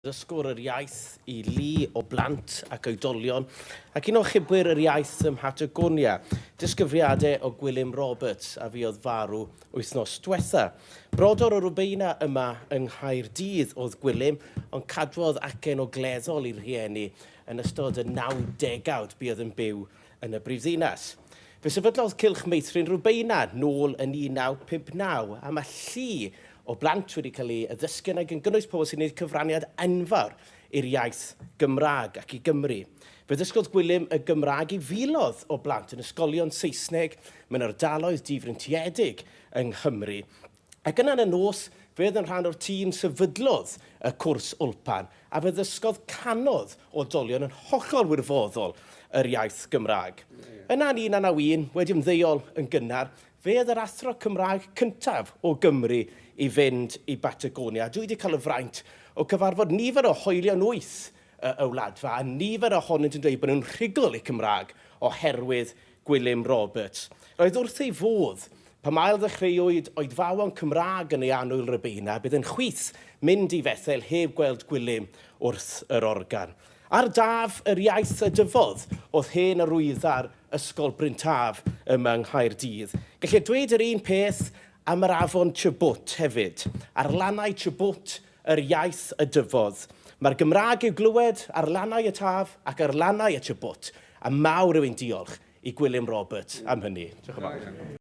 Ddysgwr yr iaith i lu o blant ac oedolion, ac un o chibwyr yr iaith ym Mhatagonia, disgyfriadau o Gwilym Roberts a fuodd farw wythnos diwetha. Brodor o Rwbeina yma yng Nghaerdydd oedd Gwilym, ond cadwodd acen ogleddol i'r rhieni yn ystod y 90awd buodd yn byw yn y brifddinas. Fe sefydlodd Cylch Meithrin Rwbeina nôl yn 1959, a mae llu o blant wedi cael eu addysgu yna, gan gynnwys pobl sy'n gwneud cyfraniad enfawr i'r iaith Gymraeg ac i Gymru. Fe ddysgodd Gwilym y Gymraeg i filoedd o blant yn ysgolion Saesneg mewn ardaloedd difreintiedig yng Nghymru. Ac yna yn y nos, fe oedd yn rhan o'r tîm sefydlodd y cwrs Wlpan, a fe ddysgodd canodd o oedolion yn hollol wirfoddol yr iaith Gymraeg. Yna yn 1991, wedi ymddeol yn gynnar, fe oedd yr athro Cymraeg cyntaf o Gymru i fynd i Batagonia. Dwi wedi cael y fraint o cyfarfod nifer o hoelion wyth y Wladfa, a nifer ohonynt yn dweud bod nhw'n rhugl eu Cymraeg oherwydd Gwilym Roberts. Roedd wrth ei fodd pam ail-ddechreuwyd oedfawon Cymraeg yn ei annwyl Rhiwbeina, bydd yn chwith mynd i Fethel heb gweld Gwilym wrth yr organ. Ar Daf yr iaith y dyfodd oedd hen arwydda'r Ysgol Bryn Taf yma yng Nghaerdydd. Gellir dweud yr un peth am yr afon Chubut hefyd. Ar lannau Chubut yr iaith y dyfodd. Mae'r Gymraeg i'w glywed ar lannau y Taf ac ar lannau y Chubut, a mawr yw ein diolch i Gwilym Roberts am hynny. Diolch yn fawr.